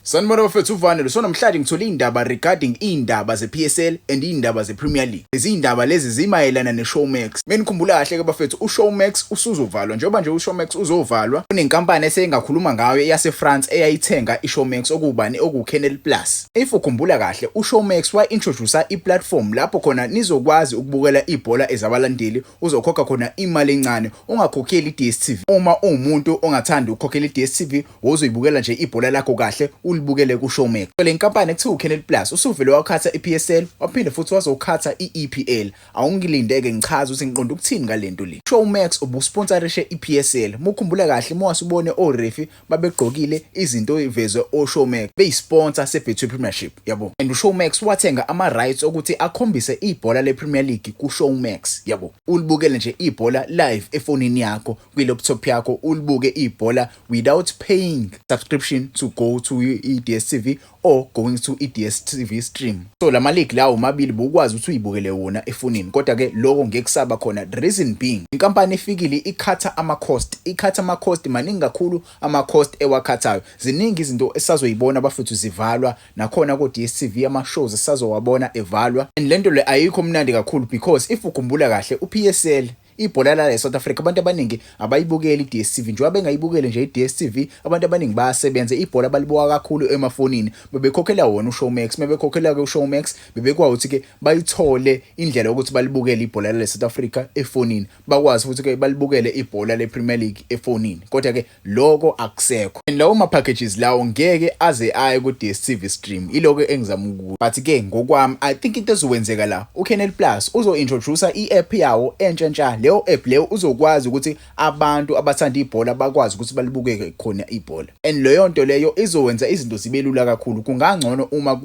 Sanibona bafethu, uVanelo. So namhlanje ngithole indaba regarding indaba ze-PSL and indaba ze-Premier League. Lezi indaba lezi zimayelana ne-Showmax. Menikhumbula kahle ke bafethu, uShowmax usuzovalwa. Njengoba nje uShowmax uzovalwa, kunenkampani esengakhuluma ngayo yase-France eyayithenga iShowmax, okubani oku-Canal Plus. If ukhumbula kahle, uShowmax wa-introduce i-platform lapho khona nizokwazi ukubukela ibhola ezabalandeli, uzokhokha khona imali encane, ungakhokheli i-DStv. Uma uwumuntu ongathandi ukukhokhela i-DStv, wozoyibukela nje ibhola lakho kahle, ulibukele ku-Showmax. Le nkampani ekuthiwa uCanal Plus usuvele wakhatha i-PSL, waphinde futhi wazokhatha i-EPL. Awungilindeke ngichaze ukuthi ngiqonda ukuthini ngalento le. Showmax ubusponsorishe i-PSL. Mukhumbula kahle, muwasubone o-referee babegqokile izinto evezwe oShowmax, beyisponsor seBetway Premiership, yabo. And uShowmax wathenga ama-rights okuthi akhombise ibhola le-Premier League ku-Showmax, yabo. Ulibukele nje ibhola live efonini yakho, kwi-laptop yakho, ulibuke ibhola without paying subscription to go to i-DStv or going to i-DStv Stream. So lama league lawo mabili bukwazi ukuthi uyibukele wona efonini, kodwa ke lokho ngeke kusaba khona. The reason being, inkampani efikile icutha ama-cost, icutha ama-cost maningi kakhulu, ama-cost ewacuthayo. Ziningi izinto esisazoyibona bafethu zivalwa nakhona ko-DStv, ama-shows esisazowabona evalwa, and lento le ayikho mnandi kakhulu because if ukhumbula kahle, u-PSL, ibhola la eSouth Africa, abantu abaningi abayibukeli i-DStv. Njengoba bengayibukeli nje i-DStv, abantu abaningi bayasebenza, ibhola balibuka kakhulu emafonini, bebekhokhela wona uShowmax. Mebekhokhela ke uShowmax, bebekwazi ukuthi ke bayithole indlela yokuthi balibukele ibhola la eSouth Africa efonini, bakwazi futhi ke balibukele ibhola le-Premier League efonini, kodwa ke lokho akusekho and lawo ma packages lawo ngeke aze aye ku DStv Stream. Iloko engizama ukukusho, but ke ngokwami I think into ezokwenzeka la, uCanal Plus uzo-introduce i-app yawo entsha ntsha. Leyo app leyo uzokwazi ukuthi abantu abathanda ibhola bakwazi ukuthi balibukeke khona ibhola, and leyo nto leyo izowenza izinto zibe lula kakhulu. Kungangcono uma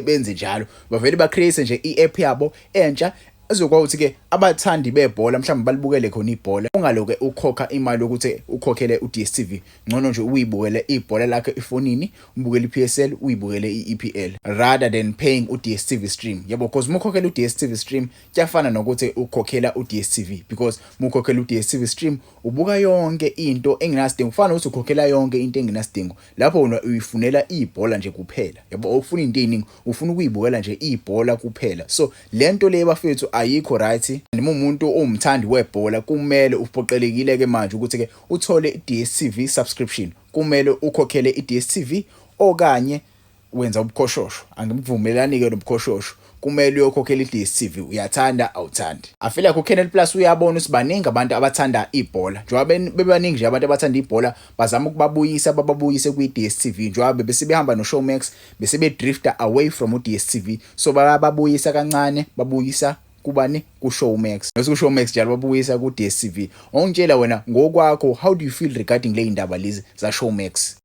benze njalo, bavele ba-create nje i-app yabo entsha ezokwazi ukuthi-ke abathandi bebhola mhlawumbe balibukele khona ibhola, ungaloke ukhokha imali yokuthi ukhokhele u-DStv. Ngcono nje uyibukele ibhola lakho efonini, ubukele i-PSL, uyibukele i-EPL, rather than paying u-DStv Stream, yabo, because uma ukhokhela u-DStv Stream kuyafana nokuthi ukhokhela u-DStv, because uma ukhokhela u-DStv Stream ubuka yonke into engenasidingo, kufana nokuthi ukhokhela yonke into engenasidingo. Lapho wena uyifunela ibhola nje kuphela, yabo, awufuni into eziningi, ufuna ukuyibukela nje ibhola kuphela. So lento le bafethu ayikho right, and uma umuntu owumthandi webhola kumele uphoqelekile ke manje ukuthi ke uthole i-DStv subscription, kumele ukhokhele i-DStv okanye wenza ubukhoshosho. Angivumelani ke nobukhoshosho, kumele uyokhokhela i-DStv, uyathanda awuthandi. I feel like uCanal Plus uyabona ukuthi baningi abantu abathanda ibhola. Njengoba bebaningi nje abantu abathanda ibhola, bazama ukubabuyisa, bababuyise kwi-DStv, njengoba bese behamba no-Showmax, bese bedrifta away from u-DStv, so bayababuyisa kancane, babuyisa kubani, ku-Showmax, bese ku-Showmax njalo babuyisa ku-DStv. Ongitshela wena ngokwakho, how do you feel regarding le indaba lezi za Showmax?